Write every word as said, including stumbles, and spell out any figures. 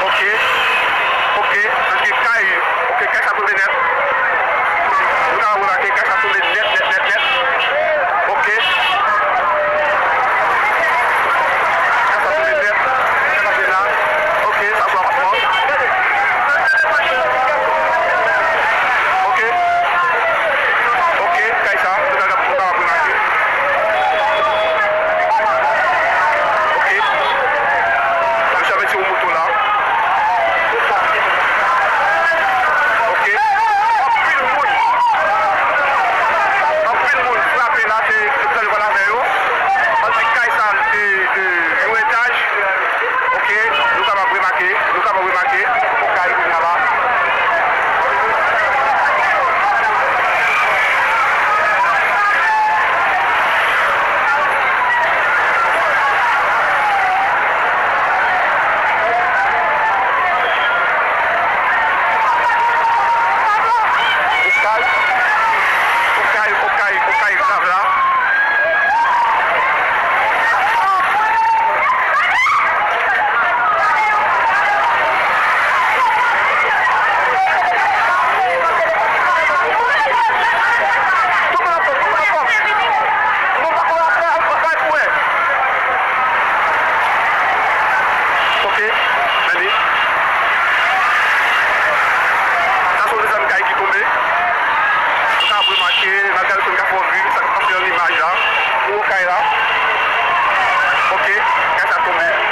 Ok. Ok. Sa vle di kay. Ok, kay sa tonbe nèt. Nou ka remake kay sa tonbe nèt, nèt, nèt, nèt. Ok. Kay sa tonbe nèt. Kay sa tonbe la. Ok, sa pran kont. Ok. Ok, kay sa, nou ka, nou ka remake. Ok. Mesye avèk ti moto la. Ok. Anpil moun. Anpil moun frape la, se, se lòt bò la avè yo. Ann di kay sa, se, se yon etaj. Ok, nou kapab remake, nou kapab remake. Yon kay kounye a la. Okay, okay, okay, okay, grav la. Tout moun anfòm, tout moun anfòm. Tout moun pa kouri apre, al pran kay pou wè. Ok, men li. Sa se yon dezyèm kay ki tonbe. Ou ka remake, nan telefòn ka fè w viv sa k pase nan imaj la. Pou kay la. Ok, kay sa tonbe.